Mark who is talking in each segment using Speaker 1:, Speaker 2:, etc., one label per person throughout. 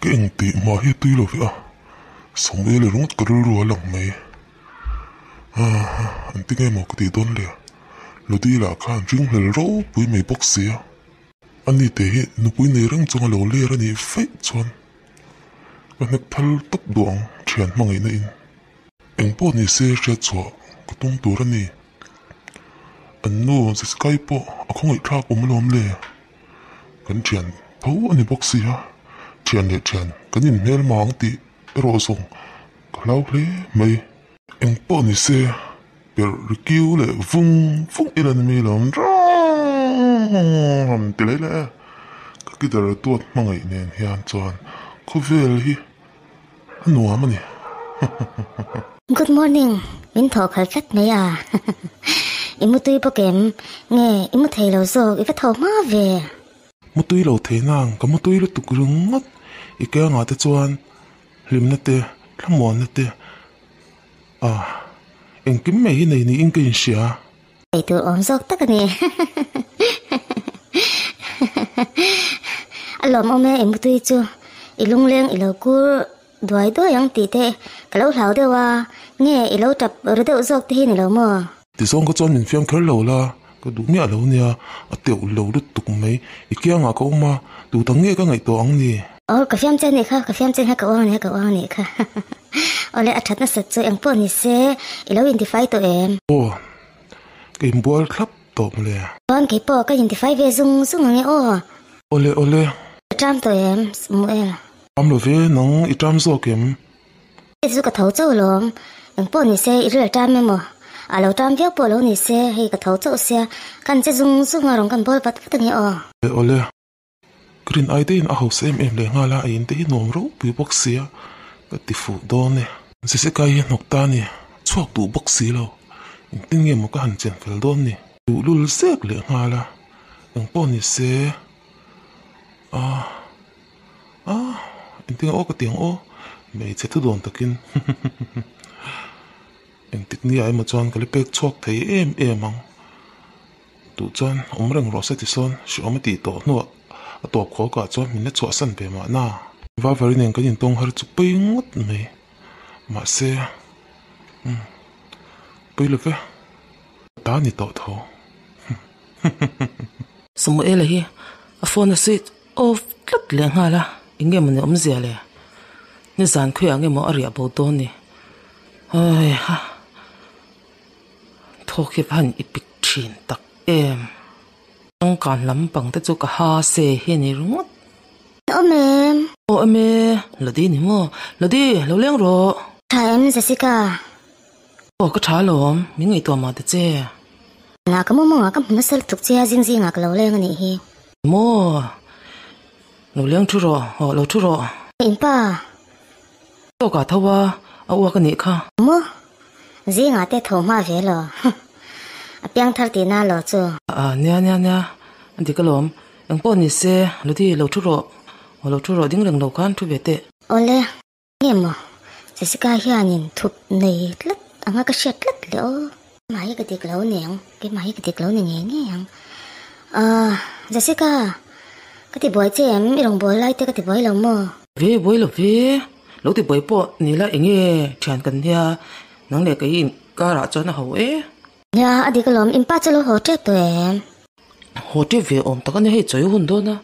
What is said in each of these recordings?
Speaker 1: Ka eng tih mah hi tui lo ve a, Samuel ringawt ka rilru a lang mai. Aaa, engti nge maw ka tih dawn le? Lodi lah khan ringhlel ropui mai bawk si a. Ani te hi nupui nei reng chunga lo ler a nih feih chuan ka hnek thal tawp duh ang thian hmangaihna in. Eng pawh ni se hriat chhuah ka tum tur a ni. An nu Jessica-i pawh a khawngaih thlak awm alawm le. Kan thian tho a ni bawk si a, thian leh thian kan inhmel mang tih erawh zawng ka hlau hle mai. Eng pawh ni se perh ri kiu leh vung vung ila ni mai lo rawn ti leh leh a, ka guitar tuat hmangaih nen hian chuan khawvel hi a nuam a ni.
Speaker 2: Good morning, min thawh khalh tlat mai a. I mutui bawk em? Nge i mu thei lo zawk, i va tho hma ve.
Speaker 1: Mutui lo thei nang, ka mutui lutuk ringawt. I kiangah te chuan hlimna te, thlamuanna te, ah, engkim mai hi nei niin ka inhria.
Speaker 2: Ei tur awm zawk tak a ni. A lawmawm e, i mutui chu i lungleng i lo kur duai duai ang tih te ka lo hlau deuh a, nge i lo tap ru deuh zawk te hi ni lo maw?
Speaker 1: Tizawng ka chuan min fiam kher lo la, ka duh miah lo nia, a teuh lo lutuk mai, i kiangah ka awm a, tu dang nge ka ngaihtuah ang ni?
Speaker 2: Aw, ka fiam che a nih kha, ka fiam che kha ka uang a nih kha, ka uang a nih kha. Awle, a that nasat chu eng pawh ni se, i lo intifai tawh em?
Speaker 1: Aw, ka inbual thlap tawh mawle.
Speaker 2: Chuan kei pawh ka intifai ve zung zung ang e aw.
Speaker 1: Awle, awle.
Speaker 2: I ṭam tawh em, Samuel?
Speaker 1: Ṭam lo ve, nang i ṭam zawk em?
Speaker 2: Hei chu ka tho chauh alawm, eng pawh ni se i ril ṭam emaw? A lo ṭam viau pawh lo ni se, hei ka tho chauh sia, kan che zung zung a rawn kan bawl vat vat ang e aw.
Speaker 1: Awle, awle. Green ai deuhin a hausa em em leh nghal a, a in te hi nuam ropui bawk sia ka ti fuh dawn e. Jessica hi a hnawk ta a ni, chhuak duh bawk si lo, engtin nge maw ka han chen fel dawn ni. Duh lul zek leh nghal a, engpawh ni se ah ah engtin aw ka ti ang aw, hmeichhe thu dawn takin engtik ni ah emaw chuan ka la pek chhuak thei em em ang. Duh chuan awm reng rawh se ti sawn hreawm a tih tawh hnuah a tawp khawkah chuan min la chhuahsan ve mahna. Vavari nen kan intawng har chu pawi ngawt mai. Mahse, umm, pawi lo ve. Ta ni tawh tho.
Speaker 3: Samuela hi a phone a switch off tlat leh nghal a, eng nge mawni awmzia le? Nizan khawiah nge maw a riah bo dawn ni? Haiha. Thawk hi va han i pik thin tak em. Tangkan lampang te chu ka ha se hi a ni ringawt.
Speaker 2: Awm em?
Speaker 3: Aw awm e, Lodi ni maw? Lodi, lo leng rawh.
Speaker 2: Tha em Jessica?
Speaker 3: Aw ka tha alawm, min ngaihtuah mah ta che.
Speaker 2: Nga ka mawmawng ah ka hmu nasa lutuk che a, zing zing ah ka lo leng a nih hi.
Speaker 3: Maw? Lo leng thu rawh, aw lo thu rawh.
Speaker 2: In pa.
Speaker 3: Tawk ah tho a, a uak a nih kha.
Speaker 2: Maw? Zingah te tho hma ve lo. A piang thar tihna lo chu.
Speaker 3: A nia nia nia, a dik alawm. Eng pawh ni se, Ludi lo thu rawh. Aw lo thu rawh ding reng lo khan thu ve teh.
Speaker 2: Awle, nge maw Jessica hianin thup nei tlat anga ka hriat tlat le aw. Keimah hi ka dik lo ni ang, keimah hi ka dik lo ni ngei ngei ang. Ahh Jessica, ka ti buai che em? I rawn buai lai te ka ti buai lo maw?
Speaker 3: Ve buai lo ve. Lo ti buai pawh ni la eng nge thian kan nia nang leh kei in kar ah chuan a ho e.
Speaker 2: Nia a dik alawm in pa chu lo haw tep tawh em?
Speaker 3: Haw tep ve awm tak a nia hei chawi hun dawn a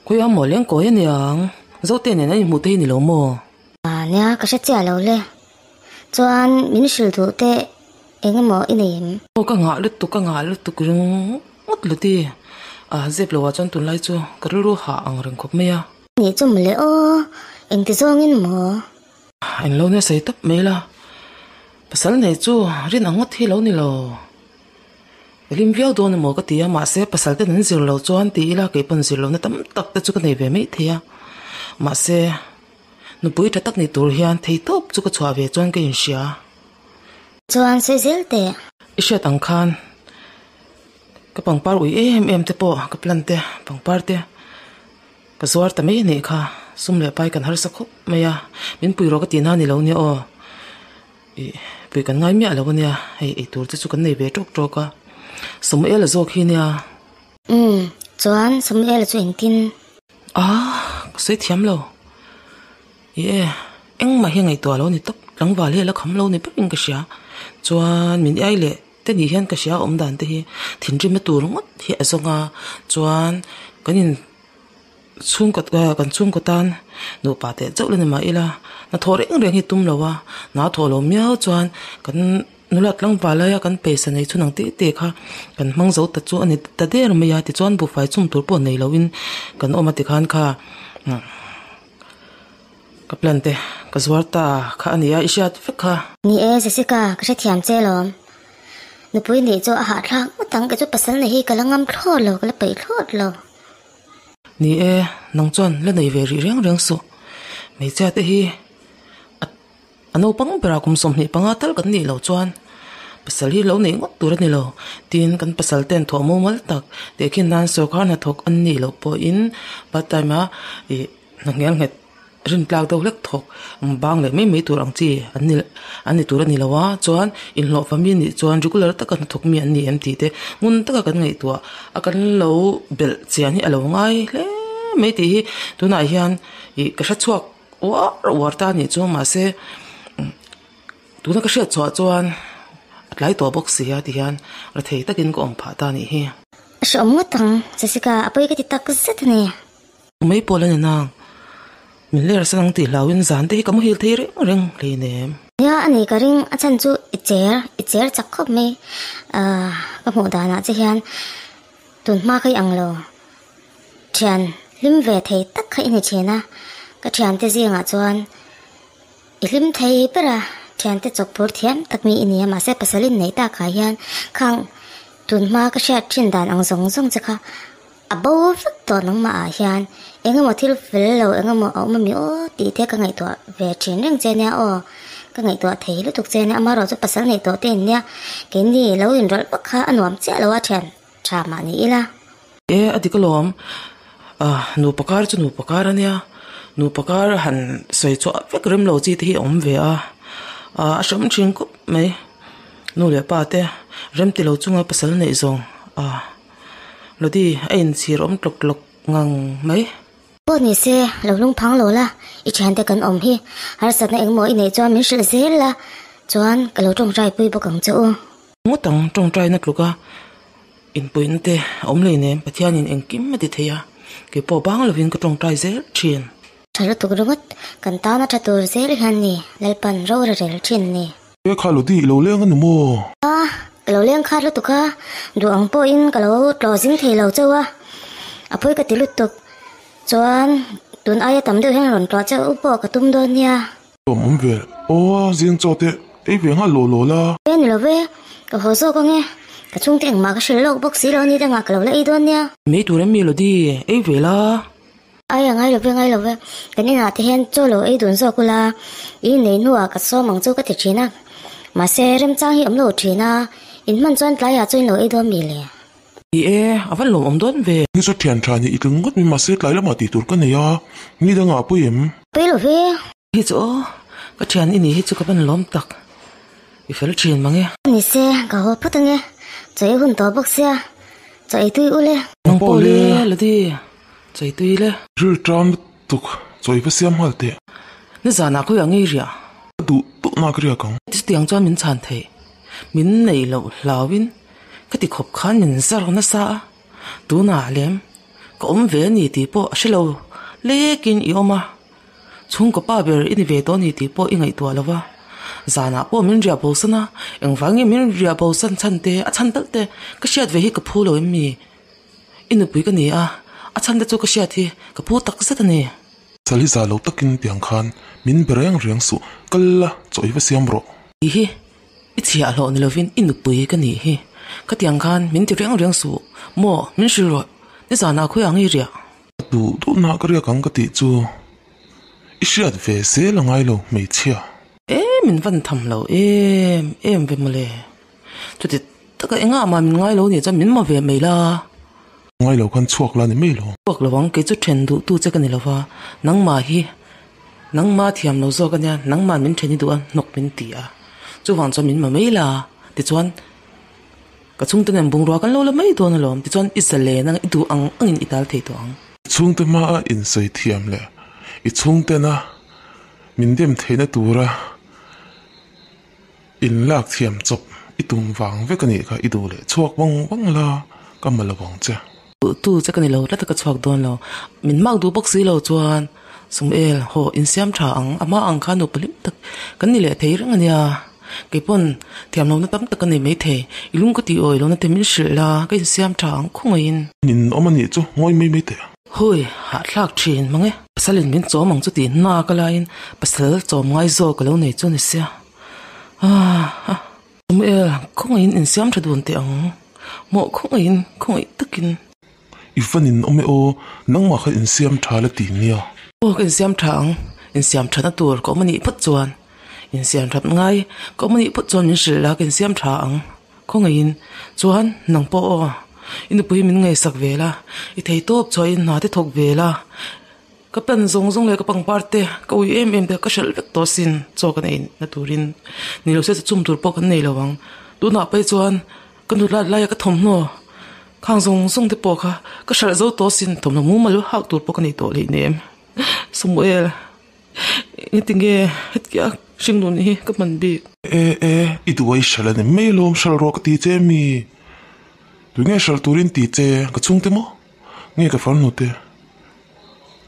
Speaker 3: khawi a maw leng kawi a niang Zote nen an inhmuh te hi ni lo maw?
Speaker 2: Nia ka hre chiah lo le chuan min hrilh duh te eng emaw i nei em?
Speaker 3: Aw ka nghah lutuk ka nghah lutuk ringawt luti a zep lo ah chuan tunlai chu ka rilru hah ang reng khawp mai a.
Speaker 2: Nih chu mawle aw, engti zawngin maw?
Speaker 3: Eng lo nia sawi tawp mai la, pasal nei chu rin ang ngawt hi lo ni lo. Ka hlim viau dawn emaw ka ti a, mahse pasal ten an zir lo chuan ti ila kei pawn zir lohna tam tak te chu ka nei ve mai thei a. Mahse nupui tha tak ni tur hian thei tawp chu ka chhuah ve chuan ka inhria.
Speaker 2: Chuan sawi zel teh.
Speaker 3: I hriat ang khan ka pangpar ui em em te pawh ka plan te pangpar te. Ka zuar ta mai a nih kha, sum leh pai kan harsa khawp mai a, min pui rawh ka tih na a ni lo nia aw. Ih, pui kan ngai miah lo a nia, hei eitur te chu kan nei ve tawk tawk a, Samuela zawk hi nia.
Speaker 2: Umm, chuan Samuela chu engtin?
Speaker 3: Ah, ka sawi thiam lo. Ni e, engmah hi ngaihtuah lo ni tawp, tlangval hi a la kham lo ni berin ka hria. Chuan min iai leh te ni hian ka hria awm dan te hi thinrimna tur ngawt hi a zawng a, chuan kan in chhungkaw kan chhungkaw tan nupa teh chauh la ni mah ila hnathawh reng reng hi tum lo a, hna thawh lo miau chuan kan nula tlangval laia kan pawisa nei chhun ang tih tih kha kan hmang zo ta chu a ni ta der mai a, tichuan buhfai chhum tur pawh nei loin kan awm a tikhan kha. Ka plan te ka zuar ta kha a nia, i hriat vek kha.
Speaker 2: Ni e Jessica, ka hrethiam che lawm. Nupui nih chu a hahthlak ngawt ang, kei chu pasal nei hi ka la ngam thlawt lo, ka la peih thlawt lo.
Speaker 3: Ni e, nang chuan la nei ve rih reng reng suh. Hmeichhia te hi a A naupang berah kum 25 tal kan nih loh chuan pasal hi lo neih ngawt tur a ni lo. Tin, kan pasal ten thawh mumal tak tehkhin nan sawrkar hnathawk an nih loh pawhin part time a ih hna nghel nghet rin tlak deuh hlek thawk bang leh mai mai tur ang chi an ni an ni tur a ni lo a. Chuan inhlawhfa mi nih chuan regular taka hnathawk mi an ni em tih te ngun taka kan ngaihtuah a kan lo belh chian hi a lo ngai hle mai tih hi tunah hian ih ka hrechhuak Uar uar ta anih chu mahse tuna ka hriat chhuah chuan a tlai tawh bawk si a ti hian rethei takin ka awm phah ta anih hi.
Speaker 2: A hreawm ngawt ang Jessica a pawi ka ti tak zet a ni.
Speaker 3: Mai pawh la ni nang min ler san ang tih hlauhin zan te hi ka muhil thei reng reng hleinem.
Speaker 2: Nia a ni ka ring a chhan chu i cher i cher chak khawp mai ahh ka hmuh danah che hian tun hma kha i ang lo. Thian hlim ve thei tak kha i ni thin a, ka thiante zingah chuan i hlim thei ber a, thiante chawkphur thiam tak mi i ni a, mahse pasal in neih takah hian khang tun hma ka hriat thin dan ang zawng zawng che kha a bo vek tawh nangmah ah hian eng emaw thil fel lo eng emaw a awm ami aw tih te ka ngaihtuah ve thin reng che nia aw, ka ngaihtuah thei lutuk che nia, amaherawh chu pasal neih tawh te in nia keini lo inrawlh vak kha a nuam chiah lo a thian. Tha mah ni ila.
Speaker 3: E, a dik alawm. Ah, nupa kar chu nupa kar a nia. Nupa kar han sawi chhuah vek rem lo chi te hi a awm ve a. Ah, a hram thin khawp mai. Nu leh pa te rem ti lo chunga pasal neih zawng. Ah, Lodi a inchhir awm tlawk tlawk ngang mai.
Speaker 2: Pawh ni se, lo lung phang lo la, i thiante kan awm hi. Harsatna engmaw i neih chuan min hrilh zel la, chuan ka lo tawngtai pui bawk ang che u.
Speaker 3: Ngawt ang tawngtaina tluka inpuihna te a awm lei nen Pathianin engkim a ti thei a, kei pawh bang lovin ka tawngtai zel thin.
Speaker 2: Tha lutuk ringawt, kan tana tha tur zel hian ni Lalpan rora rel thin ni.
Speaker 1: E kha Lodi i lo leng a ni maw?
Speaker 2: A, ka lo leng khat lutuk a, duh ang pawhin ka lo tlaw zing thei lo chauh a, a pawi ka ti lutuk. Chuan tun aia tam deuh hian rawn tlaw chauh u pawh ka tum dawn nia.
Speaker 1: Awm awm ve aw zing chaw te ei ve nghal lawh lawh la.
Speaker 2: E ni lo ve, ka haw zawk ang e, ka chhungte engmah ka hrilh lawk bawk si lo a ni dangah ka lo la ei dawn nia.
Speaker 3: Mei tur em mi Lodi, ei ve la.
Speaker 2: Ai a ngai lo ve ngai lo ve, kan inah te hian chaw lo ei dun zawk ula, i nei hnuah ka sawm ang chu ka ti thin a, mahse remchang hi awm lo thin a, in hman chuan tlaiah chu in lo ei dawn mi le.
Speaker 3: Ni e, a va lawmawm dawn ve.
Speaker 1: Ni chu thian tha ni i tling ngawt mai mahse tlai lamah tih tur ka nei a, ni dangah pui em?
Speaker 2: Pui lo ve.
Speaker 3: Hi chu aw, ka thian i nih hi chu ka van lawm tak, i fel thin mang e.
Speaker 2: Ni se, ka haw phawt ange, chaw ei hun tawh bawk sia, chaw ei tui ule.
Speaker 3: Nang pawh le, Ladi, chaw ei tui le.
Speaker 1: Ril tan lutuk, chaw ei va siam nghal teh.
Speaker 3: Nizanah khawiah ngei riah?
Speaker 1: Ka duh duh nak riak ang.
Speaker 3: Chutiang chuan min chhan theih, min neih loh hlauin Ka ti khawp khan min zar nasa a, tunah lem ka awm ve a ni tih pawh a hre lo lekin i awm a, chhungkaw pa ber i ni ve tawh a ni tih pawh i ngaihtuah lo va, zanah pawh min riah bosan a, engvangin min riah bosan chhan te a chhan talh te ka hriat ve hi ka phu lo em mi? I nupui ka ni a, a chhan te chu ka hriat hi ka phu tak zet a ni.
Speaker 1: Sali za lo takin tiang khan min be reng reng suh, kal la chaw i va siam rawh.
Speaker 3: Tih hi I chhiah hlawh ni lovin i nupui ka nih hi. Ka tiang khan min ti reng reng suh maw, min hrilh rawh, nizanah khawi ang i riah?
Speaker 1: Ka duh duhna ka riak ang ka tih chu i hriat ve zel a ngai lo hmeichhia.
Speaker 3: E min van tham lo em em ve mawle. Chuti taka engah mah min ngai lo nih chuan min ma ve mai la.
Speaker 1: Ngai lo khan chhuak la ni mai lo.
Speaker 3: Chhuak lo ang, kei chu then duh tu che ka ni lo va, nangmah hi Nangma thiam lo zawk ania, nangman min then i duh a, hnawk min ti a. Chuvang chuan min ma mai la, tichuan ka chhungte nen bungrua kan lo la mai dawn alawm, tichuan i zalen ang, i duh ang angin i tal thei tawh ang.
Speaker 1: I chhungte hmaa insawi thiam leh i chhungtena. Min dem theihna tura in lak thiam chawp i tum vang vek a nih kha i duh leh chhuak vang vang la ka ma lo ang che.
Speaker 3: Duhtu che ka ni lo tlat a ka chhuak dawn lo. Min mak duh bawk si lo chuan Samuel haw insiam tha ang a hma ang khan nupa hlim tak kan ni leh thei reng a nia. Kei pawn thiam lohna tam tak ka nei mai thei. I lung ka tih awi lohna te min hrilh la ka insiam tha ang khawngaihin.
Speaker 1: Nin awm a nih chu ngawi mai mai teh.
Speaker 3: Hui, hahthlak thin mang e. Pasalin min chawm ang chu tih hna ka laiin pasal chawm ngai zawk ka lo nei chu a ni sia. Aah. Samuel, khawngaihin insiam tha dun teh ang. Mawh khawngaihin, khawngaih takin.
Speaker 1: I van in awm e aw, nangmah kha insiam tha la ti nia.
Speaker 3: Aw ka insiam tha ang, insiam thatna tur ka awm a nih phawt chuan. Insiam that ngai ka awm a nih phawt chuan min hrilh la ka insiam tha ang. Khawngaihin, chuan nang pawh aw, i nupui min ngaihsak ve la, i thei tawp chhuahin hna te thawk ve la. Ka pan zawng zawng leh ka pangpar te ka ui em em te ka hrelh vek tawh asin chaw ka nei na turin ni lo se chu chum tur pawh kan nei lo ang. Tunah phei chuan ka nu lat laia ka thawmhnaw khang zawng zawng te pawh kha ka hrelh zo tawh asin thawmhnaw mumal hak tur pawh ka nei tawh hleinem. Samuel engtinge hetiang hringnun hi ka hman bik.
Speaker 1: E e i duh a i hrelh a ni mai alawm hrelh rawh ka ti che mi tunge hrelh turin ti che ka chhungte maw nge ka farnu te.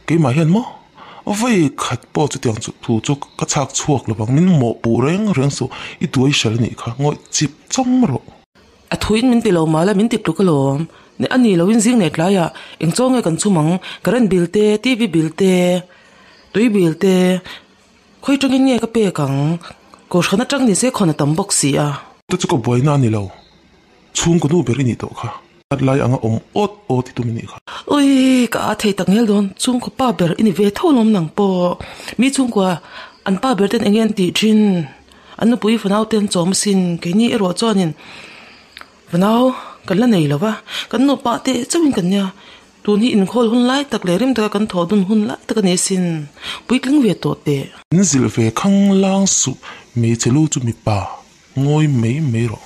Speaker 1: Keimah hian maw vawi khat pawh chutiang chu thu chu ka chhak chhuak lo vang min mawhpuh reng reng suh i tuai hral anih kha ngawih chip chawm rawh.
Speaker 3: A thuin min ti lo mah la min ti tluk alawm a ni loin zing leh tlaiah eng chaw nge kan chhum ang current bill te TV bill te tui bill te khawi tangin nge ka pek ang kohhran atang ni se khawn a tam bawk si a.
Speaker 1: Chu chu ka buaina a ni lo. Chhungkaw nu ber i nih tawh kha. At lai anga awm awt awt i tum i nih kha.
Speaker 3: Ui, ka a thei tak ngel dawn. Chhungkaw pa ber i ni ve tho lawm nang pawh. Mi chhungkua an pa ber ten eng nge an tih thin? An nupui fanau te an chawm asin. Keini erawh chuanin fanau kan la nei lo va, kan nupa teh chauhin kan nia. Tun hi inkhawl hun lai tak leh rim taka kan thawh dun hun lai tak a ni asin. Puitling ve tawh teh.
Speaker 1: In zilh ve khang lang suh, hmeichhe lu chu mipa ngawi mai mai rawh.